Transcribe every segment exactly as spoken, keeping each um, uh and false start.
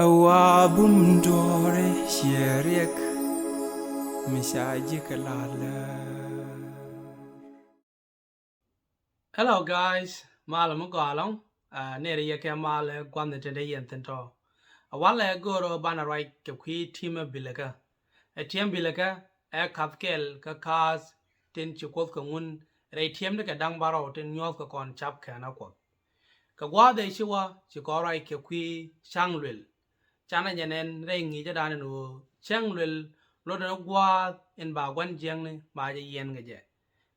A wa bum duɔ̱ɔ̱rɛ ciɛ riɛk mi ca ji̱ kɛ lalä. Hello guys, mal mi gɔalɔŋ. Nɛɛri yɛ kɛ mal ɛ gua̱nh tɛn dee yɛn thin tɔ. A walɛ go̱o̱rä banɛ ruac kɛ kui̱ ti̱mɛ bilɛkä. Ɛ ti̱em bilɛkä ɛ kath kɛl kä kaath tin ci Kuoth kɛ ŋun rɛy ti̱emdɛ kɛ da̱ŋ bärɔw tin nyuɔ̱th kɛ kɔn cap kɛn a Kuoth. Kɛ gua̱a̱th ëë ci wä ci kɔn ruac kɛ kui̱ cäŋ luël. Canɛ jɛ nɛn rɛy ŋi̱i̱cädan ɛn ɣöö cäŋ luël lotdɛ ni gua̱a̱th in ba gua̱n jiäkni ba jɛ yiɛn kɛ jɛ.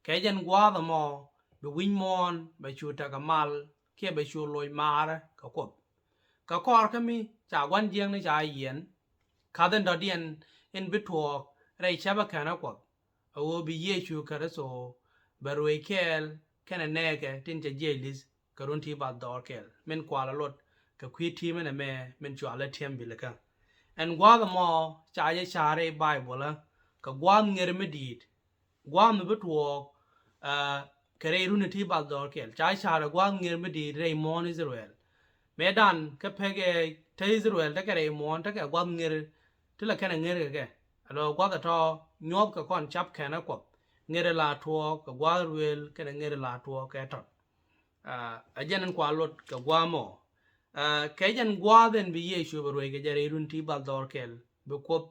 Kɛ jɛn gua̱a̱th ɛmɔ bi wi̱c muɔ̱ɔ̱n bɛ cu tekɛ mal kiɛ bɛ cu loc maarä kɛ Kuoth. Kɛ kɔr kä mi ca gua̱n jiäkni ca yiɛn, ka̱th in dɔ̱diɛn in bi tuɔɔk rɛy cäpä kɛn a Kuɔth. A ɣöö bi Yecu Kritho bɛ ruëëc kɛɛl kɛnɛ nɛɛkɛ tin cɛ jiɛc li̱th kɛ run ti bathdɔɔr kɛl min kualɛ lot kɛ kui̱ ti̱mɛ nɛmɛ min cualɛ ti̱em bilɛkä. Ɛn gua̱a̱th ɛmɔ ca jɛ ca̱r rɛy Baibol ɛ kɛ gua̱a̱th ŋer mi di̱i̱t. Gua̱a̱th mi bi tuɔɔk kɛ rɛy run ti bathdɔɔr kɛl ca jɛ ca̱r ɛ gua̱a̱th ŋer mi di̱i̱t rɛy muɔ̱ɔ̱n Ithɛrɛl. Mëëdan kä pekɛ te Ithɛrɛl tekɛ rɛy muɔ̱ɔ̱n tekɛ gua̱a̱th ŋer ti la kɛnɛ ŋer kɛ kɛ. Alo gua̱th ɛ tɔ nyuɔ̱th kɛ kɔn cap kɛn a Kuɔth. Ŋer ɛ la tuɔɔk kɛ gua̱th ruëël kɛnɛ ŋer ɛ la tuɔɔk kɛ tɔt. Ɛ jɛn in kua lot kɛ gua̱a̱th mɔ. Kɛ jɛn gua̱a̱th in bi Yecu bɛ ruëëc kɛ jɛ rɛy run ti bathdɔɔr kɛl bi Kuoth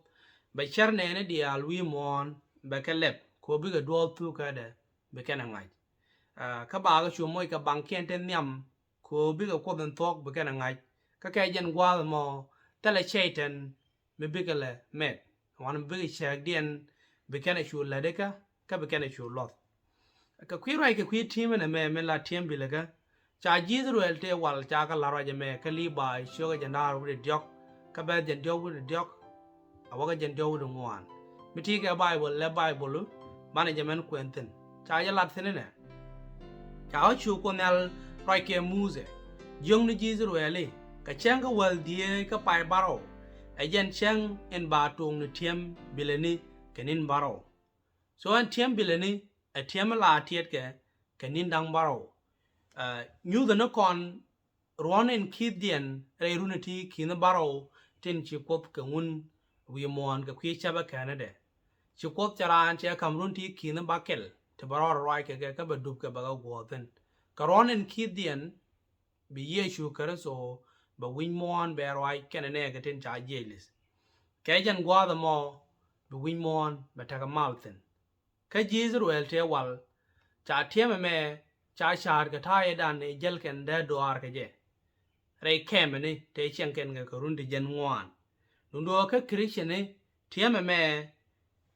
bɛ cär nɛɛni diaal wi̱i̱ muɔ̱ɔ̱n bɛ kɛ lɛp kɛ ɣöö bikɛ duɔɔth thukädɛ bi kɛnɛ ŋa̱c. Kä bakɛ cu moc kɛ baŋkiɛn tin nhiam kɛ ɣöö bikɛ Kuoth in thuɔ̱k bi kɛnɛ ŋa̱c. Kä kɛ jɛn gua̱a̱th ɛmɔ thilɛ cɛy-tan mi bikɛ lɛ mɛt. Wan mi bikɛ cääkdiɛn bi kɛnɛ cu lätdikä kä bi kɛnɛ cu luɔth. Kɛ kui̱ ruac kɛ kui̱ ti̱mɛ nɛmɛ min la ti̱em bilɛkä. Ca ji̱ Ithɛrɛl tëë wal ca kɛ la̱r ruac ɛmɛ kä Libaay ciökä jiɛn da̱ŋ rɛw wi̱cdɛ diɔ̱k kä bɛ̈th jiɛn diɔ̱k wi̱cdɛ diɔ̱k a wäkä jiɛn diɔ̱k wi̱cdɛ ŋuan. Mi ti̱i̱ kɛ Baibol lɛ Baibol banɛ jɛ mɛn kuɛn thi̱n. Ca jɛ lat thi̱n inɛ. Ca ɣä cu Kuoth Nhial ruac kɛ Muthɛ, jiökni ji̱ Ithɛrɛl i̱ kɛ cäŋ kä wäl dhieec kä pay bärɔw ɛ jɛn cäŋ in ba tuɔɔkni ti̱em bilɛni kɛ ni̱n bärɔw. So ɛn ti̱em bilɛni ɛ ti̱em la tiɛtkɛ kɛ ni̱n da̱ŋ bärɔw. Nyuthɛ ni kɔn ruɔ̱n in ki̱thdiɛn rɛy runi ti ki̱ni bärɔw tin ci Kuoth kɛ ŋun wi̱i̱ muɔ̱ɔ̱n kɛ kui̱ cäpä kɛnɛdɛ. Ci Kuoth cɛ raan cɛ ka̱m run ti ki̱ni bäkɛl ti bɛ rɔɔdɛ ruac kɛ kɛ kä bɛ dup kɛ bɛ kɛ guɔ̱ɔ̱thin. Kɛ ruɔ̱n in ki̱thdiɛn bi Yecu Kritho bɛ wi̱c muɔ̱ɔ̱n bɛ ruac kɛnɛ nɛɛkɛ tin ca jiɛc li̱th. Kɛ jɛn gua̱a̱th ɛmɔ bi wi̱c muɔ̱ɔ̱n bɛ tekɛ mal thi̱n. Kä ji̱ Ithɛrɛl tëë wal ca ti̱em ɛmɛ ca ca̱a̱t kɛ ta̱a̱ yɛ dan i̱ jäl kɛn dee duaar kɛ jɛ. Rɛy kɛmɛ ni tëë ciɛŋ kɛn kɛ kɛ run ti jɛn ŋuan. Duundɛ ɣöö kä Kricini ti̱em ɛmɛ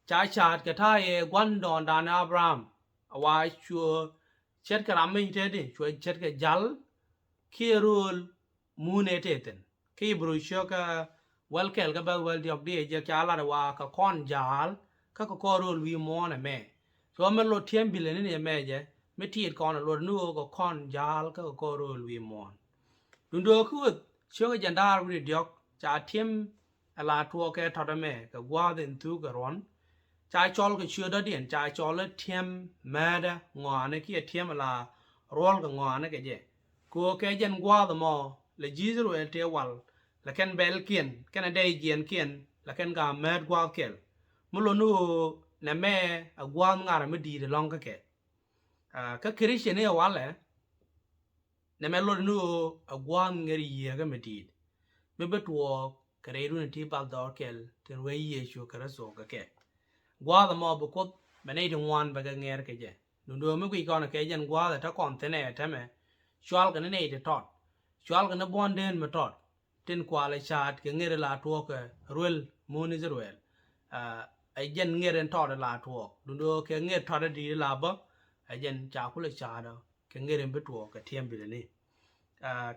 ca ca̱a̱t kɛ ta̱a̱ yɛ gua̱ndɔɔŋdan Abraham a wa cuɛ ce̱tkɛ ram mi tëëdi cuɛ ce̱tkɛ ja̱l kiɛ rööl mun ëë tëë thi̱n. Kä Ibru ciökä wäl kɛl kä bɛ̈th wäl diɔ̱k diɛ jɛ ca lat ɛ wa kɛ kɔn ja̱a̱l kä kɛ kɔn rööl wi̱i̱ muɔ̱ɔ̱n ɛmɛ. So mi lot ti̱em bilɛ ni ni ɛmɛ jɛ mi tiit kɔn ɛ lot ni ɣöö kɛ kɔn ja̱a̱l kä kɛ kɔn rööl wi̱i̱ muɔ̱ɔ̱n. Duundɛ ɣöö kä Ɣöth ciökä jiɛn da̱ŋ rɛw wi̱cdɛ diɔ̱k ca ti̱em ɛ la tuɔɔk kɛ tɔt ɛmɛ kɛ gua̱a̱th in thuk kɛ ruɔ̱n. Ca cɔl kɛ ciötdɔ̱diɛn ca cɔl i̱ ti̱em määtdä ŋɔaani kiɛ ti̱em ɛ la ruɔl kɛ ŋɔaani kɛ jɛ. Kɛ ɣöö kɛ jɛn gua̱a̱th ɛmɔ lɛ ji̱ Ithɛrɛl tëë wal lɛ kɛn bɛlkiɛn kɛnɛ dɛy jiɛnkiɛn lɛ kɛn ka määt gua̱a̱th kɛl. Mi lot ni ɣöö nɛmɛ ɛ gua̱a̱th ŋa̱rä mi di̱i̱t ɛlɔ̱ŋ kä kɛ. Kä Kricini ɛ walɛ nɛmɛ lot ni ɣöö ɛ gua̱a̱th ŋer yieekä mi di̱i̱t mi bi tuɔɔk kɛ rɛy runi ti bathdɔɔr kɛl tin ruec Yecu Kritho kɛ kɛ. Gua̱a̱th ɛmɔ bi Kuoth bɛ nɛy ti ŋuan bɛ kɛ ŋɛɛr kɛ jɛ. Duundɛ ɣöö mi guic kɔn kɛ jɛn gua̱a̱th ɛ te kɔn thi̱n ɛ tɛmɛ cualkɛ ni nɛy ti tɔt. Cualkɛ ni buɔ̱ndɛn mi tɔt tin kualɛ ca̱a̱t kɛ ŋer la tuɔɔk kɛ ruel mun Ithɛrɛl. Ɛ jɛn ŋer in tɔt la tuɔɔk. Duundɛ ɣöö kɛ ŋer tɔt in di̱i̱t la bä ɛ jɛn ca kulɛ ca̱a̱t ɔ kɛ ŋer in bi tuɔɔk kɛ ti̱em bilɛ ni.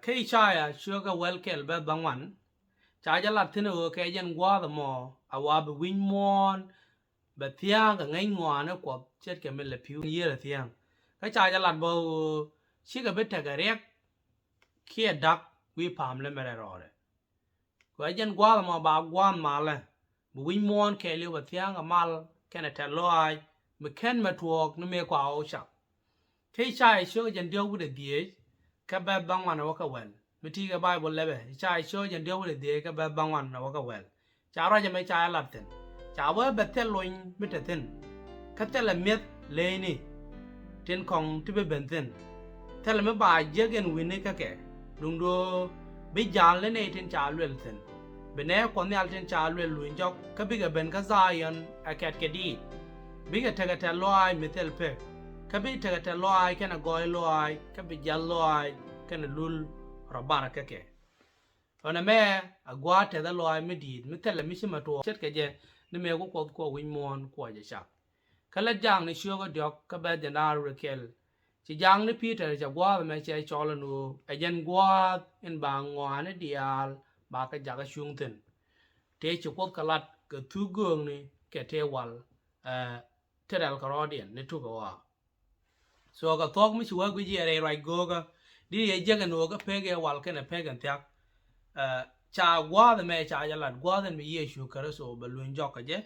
Kä Ithaya ciökä wäl kɛl bɛ̈th bäŋuan ca jɛ lat thi̱n ɣöö kɛ jɛn gua̱a̱th ɛmɔ a wa bi wi̱c muɔ̱ɔ̱n bɛ thia̱a̱ŋ kɛ ŋäc ŋɔaani Kuɔth ce̱tkɛ mi lɛ pi̱w yiër ɛ thia̱a̱ŋ. Kä ca jɛ lat bä ɣöö cikɛ bi tekɛ riɛk kiɛ da̱k wi̱i̱ pa̱a̱m lɛ mɛrɛ rɔɔdɛ. Kɛ jɛn gua̱a̱th ɛmɔ ba gua̱a̱th malä bi wi̱c muɔ̱ɔ̱n kɛɛliw bɛ thia̱a̱ŋ kɛ mal kɛnɛ tɛ̈th lɔaac mi ken mɛ tuɔɔk ni mëë kua ɣɔw cak. Kä Ithaya ciökä jiɛn diɔ̱k wi̱cdɛ dhieec kä bɛ̈th bäŋuan ɛ wä kɛ wäl. mi ti̱i̱ kɛ Bayböl lɛpɛ, Icaya cio̱k jiɛn diɔ̱k wi̱cdɛ dhieec kä bɛth bäŋuan ɛ wä kä wäl. Ca ruacɛ mɛ ca jɛ lat thi̱n. Ca wee bɛ thil luny mi te thi̱n. Kä thilɛ mi̱eth leyni tin kɔ̱ŋ ti bi ben thi̱n. Thilɛ mi ba jiäk ɛn wi̱ni kä kɛ. Duundɛ ɣöö bi ja̱l ni nɛy tin ca luɛl thi̱n. Bi nɛy Kuɔth Nhial tin ca luɛl luny jɔk kä bikɛ ben kä Dhayɔn ɛ kɛt kɛ diit. Bikɛ tekɛ tɛ̈th lɔaac mi thil pek. Kä bi tekɛ tɛ̈th lɔaac kɛnɛ gɔɔy lɔaac kä bi jiath lɔaac kɛnɛ lul rɔ bar kä kɛ. Ɣän ɛmɛ a gua̱a̱th tɛ̈th ɛ lɔaac mi di̱i̱t mi thilɛ mi ci mɛ tuɔɔk ce̱tkɛ jɛ ni mëë ku Kuoth kuɔ wi̱c muɔ̱ɔ̱n kuɔ jɛ cak. Kä lät Jaakni cio̱kä diɔ̱k kä bɛth jiɛn da̱ŋ rɛw wi̱cdɛ kɛl. Ci Jaakni Pi̱tɛr cɛ gua̱a̱th ɛmɛ cɛ cɔl ɛn ɣöö ɛ jɛn gua̱a̱th in ba ŋɔaani diaal ba kɛ jakä cuŋ thi̱n. Tëë ci Kuoth kɛ lat kɛ thuk göökni kɛ tëë wal, ɛ, ti rɛl kɛ rɔɔdiɛn ni tuk ɛ ɣɔaa. So kɛ thuɔ̱k mi ci wä guic yɛ rɛy ruac go̱o̱kä, di yɛ jiäk ɛn ɣöö kä pek yɛ wal kɛnɛ pek ɛn thia̱k. Ɛ, ca gua̱a̱th ɛmɛ ca jɛ lat, gua̱a̱th ɛn bi Yecu Kritho bɛ luny jɔk kɛ jɛ,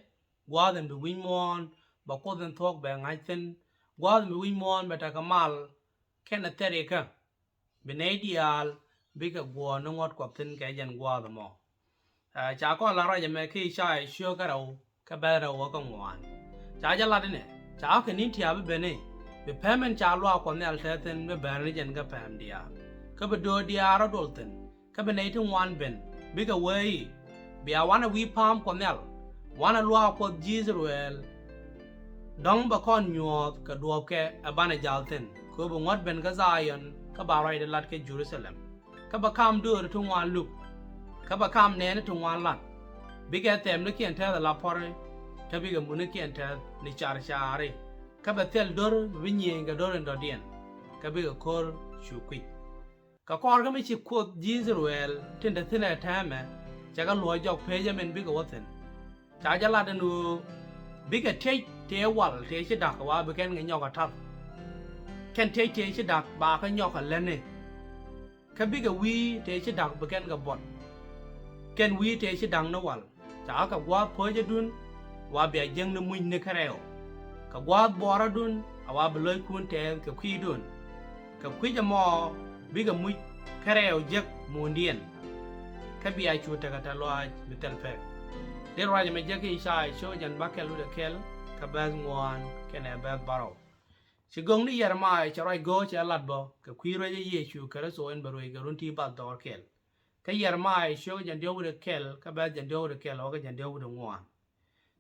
gua̱a̱th ɛn bi wi̱c muɔ̱ɔ̱n, bɛ Kuoth in thuɔ̱k bɛ ŋa̱c thi̱n, gua̱a̱th ɛn bi wi̱c muɔ̱ɔ̱n bɛ tekɛ mal kɛnɛ thɛrikä. Bi nɛy diaal bikɛ guɔ̱ɔ̱r ni ŋuɔ̱t Kuɔth thi̱n kɛ jɛn gua̱a̱th ɛmɔ. Ɛ, ca kɔn la ruac ɛmɛ kä Icaya cio̱kä rɛw kä bɛth rɛw wä kä ŋuan. Ca jɛ lat inɛ, ca kɛ ni̱n tia̱a̱ bi ben i̱, bi pɛm in ca luaak Kuɔth Nhial te thi̱n bi bɛr ni jɛn kä pɛm diaal. Kä bi döör diaal rɔ dol thi̱n, kä bi nɛy ti ŋuan ben, bikɛ wee i̱, bia wanɛ wi̱i̱ pa̱a̱m Kuɔth Nhial, wanɛ luaak Kuɔth ji̱ I-thɛ-rɛl. Dɔ̱ŋ bɛ kɔn nyuɔ̱ɔ̱th kɛ duɔ̱ɔ̱pkɛ ɛ banɛ ja̱l thi̱n, kɛ ɣöö bi ŋuɔ̱t ben kä Dhayɔn kä ba ruacdɛ lat kä Jɛ-ru-tha-lɛm. Kä bɛ kam dööri ti ŋuan luk, kä bɛ kam nɛɛni ti ŋuan lat. Bikɛ thɛmnikiɛn tɛth ala puɔ̱ri, kä bikɛ munikiɛn tɛth ni car caari. Kä bɛ thil do̱r bi nyiëëny kɛ do̱r in dɔ̱diɛn, kä bikɛ ko̱r cu kui̱c. Kɛ kɔr kä mi ci Kuoth ji̱ I-thɛ-rɛl tin te thi̱n ɛ tɛmɛ, cɛ kɛ luɔ̱c jɔk pecä min bikɛ wä thi̱n. Ca jɛ lat ɛn ɣöö bikɛ tiec tëë wal tëë ci da̱k wa bi kɛn kɛ nyɔk ɛ ta̱th. Kɛn tiec tëë ci da̱k ba kɛ nyɔk ɛ lätni. Kä bikɛ wi̱i̱ tëë ci da̱k bi kɛn kɛ buɔt. Kɛn wi̱i̱ tëë ci da̱k ni wal. Ca kɛ gua̱a̱th po̱cädun, wa bia jiäkni mucni kä rɛw. Kɛ gua̱a̱th buɔɔrädun, a wa bi lo̱ckun tɛɛth kɛ kui̱dun. Kɛ kui̱c ɛmɔ, bikɛ muc kä rɛw jek muundiɛn. Kä bia cu tekɛ tɛ̈th lɔaac mi thil pek. Dee ruac ɛmɛ jek kä Icaya cio̱k jiɛn bäkɛl wi̱cdɛ kɛl, kä bɛth ŋuan kɛnɛ bɛth bärɔw. Ci göŋ ni Yɛrɛmaya cɛ ruac go̱o̱k cɛ lat bä, kɛ kui̱ ruecä Yecu Kritho in bɛ ruec kɛ run ti bathdɔɔr kɛl. Kä Yɛrɛmaya cio̱k jiɛn diɔ̱k wi̱cdɛ kɛl, kä bɛth jiɛn diɔ̱k wi̱cdɛ kɛl ɣɔw kä jiɛn diɔ̱k wi̱cdɛ ŋuan.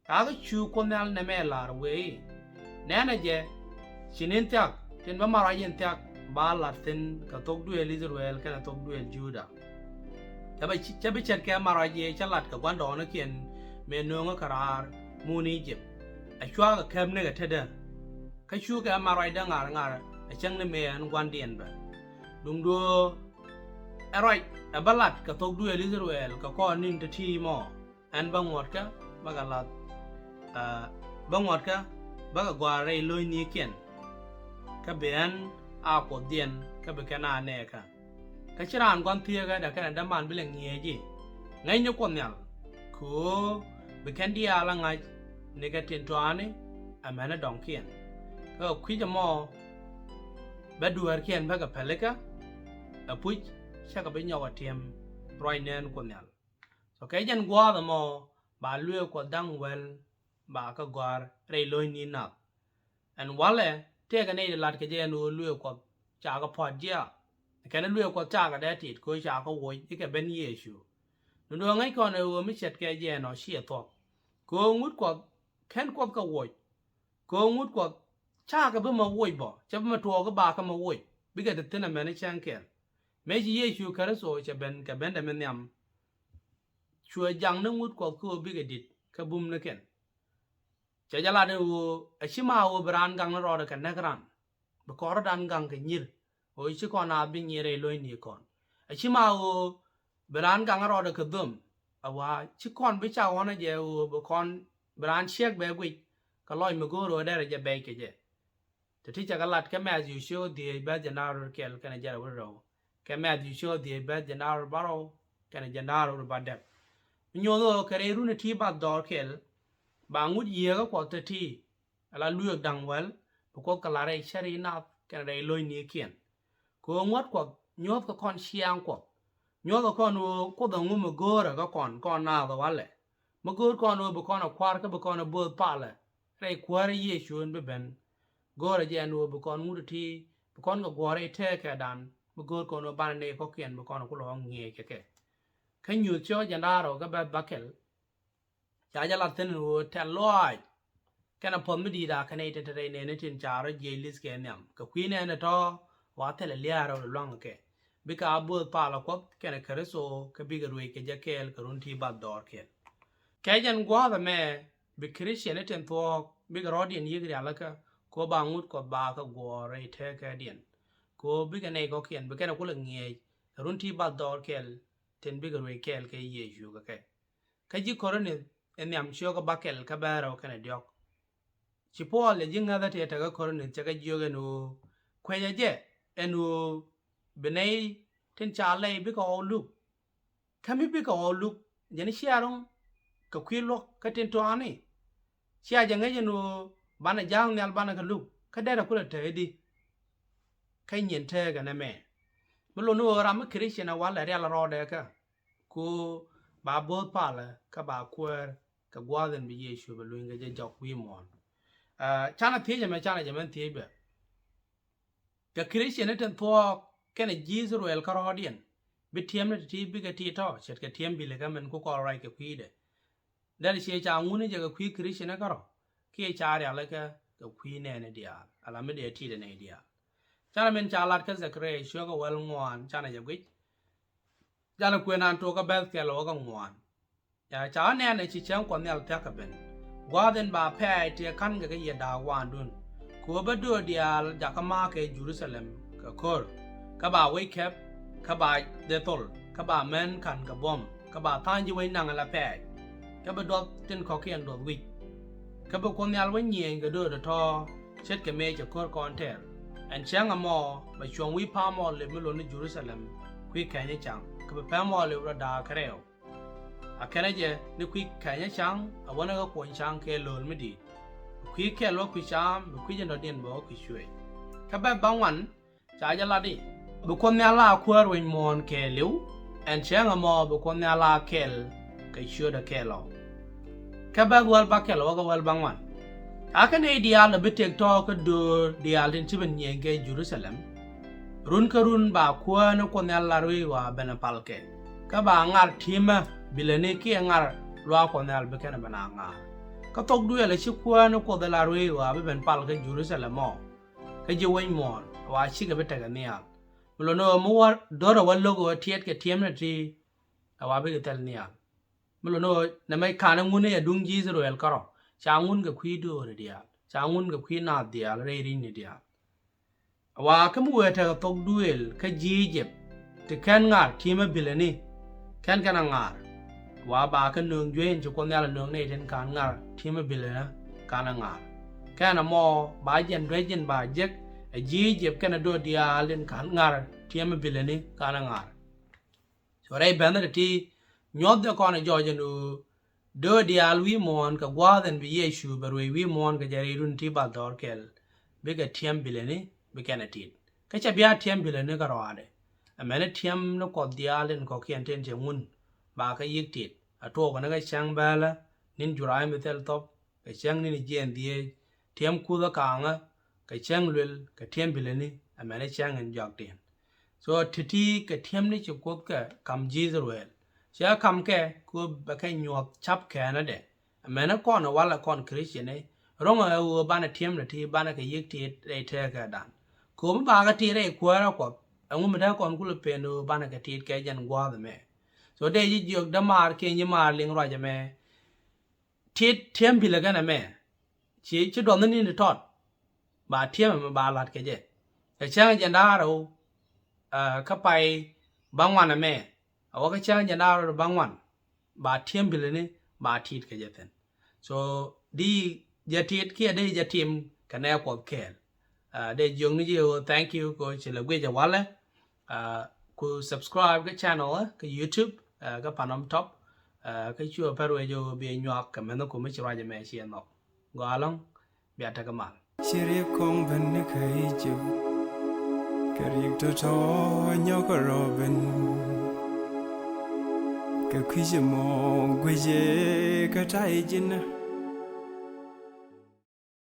Ca kɛ cu Kuoth Nhial nɛmɛ lar wee i̱, nɛnɛ jɛ, ci ni̱n thia̱k tin bä mat ruac in thia̱k ba lat thi̱n kɛ thok duëël I-thɛ-rɛl kɛnɛ thok duëël Juda. Cä bi, cä bi ce̱tkɛ mat ruac yɛ cä lat kɛ gua̱ndɔɔŋnikiɛn mëë nööŋä kɛ raar muun I-jëp. Ɛ cua̱ kɛ käpnikɛ tetdä. Kä cukɛ mat ruacdä ŋa̱r ŋa̱r ɛ cäŋ ni mëë ɣän gua̱ndiɛn bä. Duundɛ ɣöö ɛ ruac ɛ bä lat kɛ thok duëël I-thɛ-rɛl kɛ kɔn ni̱n ti̱ti̱ mɔ. Ɛn bä ŋuɔ̱tkä bä kɛ lath, ɛ, bä ŋuɔ̱tkä bä kɛ gɔ̱a̱r rɛy lo̱cnikiɛn. Kä bi ɣän a Kuothdiɛn kä bi kɛn a nɛɛkä. Kä ci raan gua̱n thieekädɛ kɛnɛ däman bi lɛ ŋi̱eec i̱, ŋäcni Kuoth Nhial, kɛ ɣöö bi kɛn diaal a ŋa̱c nikɛ tin tɔ̱a̱ni amäni dɔ̱ŋkiɛn. Kä kɛ kui̱c ɛmɔ bä dueerkiɛn bä kɛ pälikä. Ɛpuc, cä kɛ bi nyɔk ɛ ti̱em ruac nɛɛni Kuoth Nhial. So kɛ jɛn gua̱a̱th ɛmɔ ba luëëk Kuɔth da̱ŋ wäl ba kɛ gɔ̱a̱r rɛy lo̱cni nath. Ɛn walɛ tëëkɛ nɛy ti lat kɛ jɛ ɛn ɣöö luëëk Kuɔth ca kɛ puɔ̱t jiaath. Kɛn luëëk Kuɔth ca kɛ dee tit kɛ ɣöö ca kɛ woc i̱ kɛ ben Yecu. Ni duɔ̱ɔ̱ŋ ŋäc kɔn ɛ ɣöö mi ce̱tkɛ jɛ ɛnɔ ciɛ thuɔ̱k. Kɛ ɣöö ŋut Kuɔth /ken Kuoth kɛ woc. Kɛ ɣöö ŋut Kuɔth /ca kɛ bi mɛ woc bä, /cɛ bi mɛ tuɔɔk i̱ ba kɛ mɛ woc, bikɛ te thi̱n amäni cäŋ kɛl. Mëë ci Yecu Kritho cɛ ben kɛ bendɛ mi nhiam, cuɛ jak ni ŋut Kuɔth kä ɣöö bikɛ di̱t kä bumnikɛn. Cɛ jɛ lat i̱ ɣöö ɛ /ci ma ɣöö bi raan gaŋ ni rɔɔdɛ kɛ näk ran, bi kɔn rɔ̱dan gaŋ kɛ nyi̱r, ɣöö /ci kɔn naath bi nyi̱r rɛy lo̱cni kɔn. Ɛ /ci ma ɣöö bi raan gaŋ ni rɔɔdɛ kɛ dhöm, ɛ wa /ci kɔn bi cak ɣɔ̱nä jɛ ɣöö bi kɔn, bi raan ciek bɛ guic kɛ lɔc mi go̱o̱r ɣöö derɛ jɛ bɛc kɛ jɛ. Te ti cɛ kɛ lat kä Mɛthiw cio̱k dhieec bɛth jiɛn da̱ŋ rɛw kɛl kɛnɛ jiɛn rɛw wi̱cdɛ rɛw. Kä Mɛthiw cio̱k dhieec bɛth jiɛn da̱ŋ rɛw bärɔw kɛnɛ jiɛn da̱ŋ rɛw wi̱cdɛ bädäk. Mi nyuɔ̱th ɣöö kɛ rɛy run ti bathdɔɔr kɛl, ba ŋut yieekä Kuɔth te ti, ala luëëk da̱ŋ wäl, bi Kuoth kɛ la̱r rɛy cäri nath kɛnɛ rɛy lo̱cnikiɛn. Kɛ ɣöö ŋuɔ̱t Kuɔth nyuɔ̱thkɛ kɔn ciaaŋ Kuɔth. Nyuɔthɛ kɔn ɣöö Kuoth ɛŋu mi go̱o̱rɛ kä kɔn, kɔn naath ɛ walɛ. Mi go̱o̱r kɔn ɣöö bi kɔn ɛ kua̱r kä bi kɔn ɛ bo̱o̱th palɛ rɛy Kuäärä Yecu in bi ben. Go̱o̱rɛ jɛ ɛn ɣöö bi kɔn ŋut iti, bi kɔn kɛ guɔ̱ɔ̱r rɛy tëëkɛdan, mi go̱o̱r kɔn ɣöö banɛ nɛy kɔ̱kiɛn bi kɔn ɛ kulɛ ɣɔ̱ŋ ŋi̱eec kɛ kɛ. Kä Nyuuth cio̱k jiɛn da̱ŋ rɛw kä bɛ̈th bäkɛl, ca jɛ lat thi̱n ɛn ɣöö tɛ̈th lɔaac kɛnɛ puɔ̱th mi di̱i̱t a kɛ nɛy tin te rɛy nɛɛni tin ca rɔ jiɛc li̱th kɛ nhiam. Kɛ kui̱ nɛɛni tɔ̱, wa thilɛ lia̱a̱ rɛw lua̱ŋ kɛ. Bikɛ a bo̱o̱th palɛ Kuɔth kɛnɛ Kritho, kä bikɛ ruëëc kɛ jɛ kɛɛl kɛ run ti bathdɔɔr kɛl. Kɛ jɛn gua̱a̱th ɛmɛ, bi Christian ni tin thuɔ̱k, bikɛ rɔ̱diɛn yiëk rialikä, kɛ ɣöö ba ŋut Kuɔth ba kɛ guɔ̱ɔ̱r rɛy tëëkädiɛn. Kɛ ɣöö bikɛ nɛy kɔ̱kiɛn, bi kɛn ɛ kulɛ ŋi̱eec kɛ run ti bathdɔɔr kɛl, tin bikɛ ruëëc kɛɛl kɛ Yecu kɛ kɛ. Kä ji̱ Korinth in nhiam cio̱kä bäkɛl kä bɛ̈th rɛw kɛnɛ diɔ̱k. Ci Puɔl ɛ ji̱ ŋäthä tëë tekä Korinth cɛ kɛ jiök ɛn ɣöö kuecä jɛ ɛn ɣöö bi nɛy tin ca lɛy bikɛ ɣɔw luk. Kä mi bikɛ ɣɔw luk, jɛn cia ro̱ŋ kɛ kui̱ luɔ̱k kä tin tɔ̱a̱ni. Cia jɛ ŋäc ɛn ɣöö banɛ ja̱a̱k nhial banɛ kɛ luk, kä derɛ kulɛ te i̱di. Kä nyin tëëkɛ nɛmɛ. Mi lotni ɣöö ram mi Christian ɛ walɛ rial rɔɔdɛ kä, ku ba bo̱o̱th palɛ kä ba kuäär kɛ gua̱a̱th in bi Yecu bɛ luny kɛ jɛ jɔk wi̱i̱ muɔ̱ɔ̱n. Ah, canɛ thiec ɛmɛ, canɛ jɛ mɛn thiec bɛ. Kɛ Christian ni tin thuɔ̱k kɛnɛ ji̱ Israel kärɔɔdiɛn, bi tiɛm ni ti̱ti̱ bikɛ ti̱i̱t tɔ̱, ce̱tkɛ tiɛm bi̱likä min ku kɔn ruac kɛ kui̱dɛ. Dɛr ciɛ ca ŋuni jɛ kɛ kui̱ Christian ni kärɔ̱, kiɛ ca rialikä kɛ kui̱ nɛɛni diaal, ala mi dee ti̱i̱t ɛ nɛy diaal. Canɛ min ca lat kä Zɛkaria cio̱kä wäl ŋuan, canɛ jɛ guic. Canɛ kuën an tuɔkä bɛ̈th kɛl wä kä ŋuan. Ya ca ɣä nɛn ɛ ci cäŋ Kuɔth Nhial thia̱k kɛ ben. Gua̱a̱th in ba pɛ̈ɛ̈c tëë ka̱n kɛ kä yiëë da̱a̱k waandun. Kɛ ɣöö bä döör diaal jakä ma̱a̱k kɛ Jerusalem kɛ ko̱r. Kä ba wec kɛp, kä ba dhil thol, kä ba män ka̱n kɛ buɔ̱m, kä ba tha̱a̱ŋ ji̱ wec naŋ ala pɛ̈ɛ̈c. Kä bi duɔth tin kɔ̱kiɛn duɔth wi̱c. Kä bi Kuoth Nhial wä nyiëëny kɛ döör tɔ̱tɔ̱, ce̱tkɛ mëë cɛ ko̱r kɔn tɛr. Ɛn cäŋ ɛmɔ, bɛ cuɔ̱ŋ wi̱i̱ pa̱a̱m Ɔɔlip mi luɔ̱n ni Jerusalem, kui̱ kɛny ca̱ŋ, kä bi pɛm Ɔɔlip rɔ da̱a̱k kärɛw. A kɛnɛ jɛ ni kui̱ kɛnyä ca̱ŋ, a wänä kä kuɔny ca̱ŋ kɛ lo̱l mi di̱i̱t. Bi kui̱ kɛl wä kui̱ ca̱a̱m, bi kui̱ jɛ nɔ̱diɛn bä wä kui̱ cuëëc. Kä bɛ̈th bäŋuan, ca jɛ lat i̱, bi Kuoth Nhial a kuäär wec muɔ̱ɔ̱n kɛɛliw, ɛn cäŋ ɛmɔ bi Kuoth Nhial a kɛl kɛ ciötdɛ kɛɛl ɔ. Kä bɛ̈th wäl bäkɛl wä kä wäl bäŋuan. Ca kɛ nɛy diaal ɛ bi tëk tɔ̱ kä döör diaal tin ci ben nyiëëny kɛ Jerusalem. Run kä run ba kuäär ni Kuoth Nhial la ruëëc ɣɔaa ben ɛ palkɛ. Kä ba ŋar ti̱mä bilɛni kiɛ ŋar luaak Kuɔth Nhial bi kɛn ɛ ben a ŋa̱a̱r. Kä thok duëël ɛ ci kuäär ni Kuoth ɛ la ruëëc ɣɔaa bi ben pal kä Jerusalem ɔ. Kä ji̱ wec muɔ̱ɔ̱n ɛ wa cikɛ bi tekɛ nhial. Mi lo̱n ɣöö mi wä do̱r ɛ wä lo̱k ɣöö tiɛt kɛ tiɛmni ti ɛ wa bikɛ thil nhial. Mi lo̱n ɣöö nɛmɛ ka̱n ɛ ŋun ɛ duŋ ji̱ Israel kärɔ̱. Ca ŋun kɛ kui̱ do̱ri diaal. Ca ŋun kɛ kui̱ naath diaal rɛy ri̱cni diaal. Ɛ wa kä mi wëë tekɛ thok duëël kä ji̱ Ijip ti kɛn ŋa̱r ti̱mä bilɛni. Kɛn kɛn a ŋa̱r. Ɛ wa ba kä nööŋ juey in ci Kuoth Nhial a nööŋ nɛy tin ka̱n ŋa̱r ti̱mä bilɛni ka̱n a ŋa̱r. Kɛn ɛmɔ ba jɛn duec in ba jek ɛ ji̱ Ijip kɛn a do̱r diaal in ka̱n ŋa̱r ti̱mä bilɛni ka̱n a ŋa̱r. So rɛy bɛ̈nh ti ti nyuɔth jɛ kɔn ɛ jɔɔc ɛn ɣöö do̱r diaal wi̱i̱ muɔ̱ɔ̱n kɛ gua̱a̱th ɛn bi Yecu bɛ ruëëc wi̱i̱ muɔ̱ɔ̱n kɛ jɛ rɛy run ti bathdɔɔr kɛl. Bikɛ tiɛm bilɛni bi kɛn ɛ ti̱i̱t. Kä cɛ bia tiɛm bilɛni kä rɔaadɛ. Ɛmɛni tiɛm ni Kuɔth diaal in kɔ̱kiɛn tin cɛ ŋun ba kä yi̱k ti̱i̱t. A tuɔɔk ni kä cäŋ bäälä ni̱n Juray mi thil thɔp kɛ cäŋ ni̱n jiɛɛn dhieec, tiɛm kuth ɛ ka̱a̱ŋä, kɛ cäŋ luël, kɛ tiɛm bilɛni, ɛmɛni cäŋ in jɔak tin. So ti̱ti̱ kɛ tiɛm ni ci Kuoth kɛ ka̱m ji̱ Israel. Cɛ ka̱m kɛ kɛ ɣöö bɛ kɛ nyuɔ̱th ca̱p kɛɛnädɛ. Ɛmɛni kɔn ɛ walɛ kɔn Christian ni, ro̱ŋɛ ɛ ɣöö banɛ tiɛm ni ti banɛ kɛ yi̱k ti̱i̱t rɛy tëëkädan. Kɛ ɣöö mi bakɛ ti̱i̱t rɛy kuäärä Kuɔth, ɛŋu mi te kɔn kulɛ pen ɣöö banɛ kɛ ti̱i̱t kɛ jɛn gua̱a̱th ɛmɛ. So dee ji̱ jiök dämaar kiɛ nyimaar liŋ ruac ɛmɛ. Ti̱i̱t tiɛm bilɛ kɛn ɛmɛ. Ci, ci duɔth ni ni̱n ti tɔt. Ba tiɛm ɛmɛ ba la̱t kɛ jɛ. Kɛ cäŋ jɛn da̱ŋ rɛw, ah, kä pay bäŋuan ɛmɛ. A wä kä cäŋ jɛn da̱ŋ rɛw bäŋuan. Ba tiɛm bilɛni ba ti̱i̱t kɛ jɛ thi̱n. So di jɛ ti̱i̱t kiɛ di jɛ tim kɛ nɛ Kuɔth kɛɛl. Ah, dee jiök ni ji̱ ɣöö thank you kɛ ɣöö ci lɛ guic ɛ walɛ. Ah, ku subscribe kä channel, eh, kä YouTube, eh, kä Panom Top, eh, kä cuɛ pɛr wec ɣöö bi nyuak kɛ mɛnh kum mi ci ruac ɛmɛ ciɛ nhɔk. Gɔaa ɛlɔ̱ŋ, bia tekɛ mal. Ci riɛk kɔŋ ben ni kä Egypt, kɛ riɛk tɔ̱tɔ̱ nyɔk kɛ rɔ ben. Kɛ kui̱c ɛmɔ guic kä ta̱yɛ ji̱n.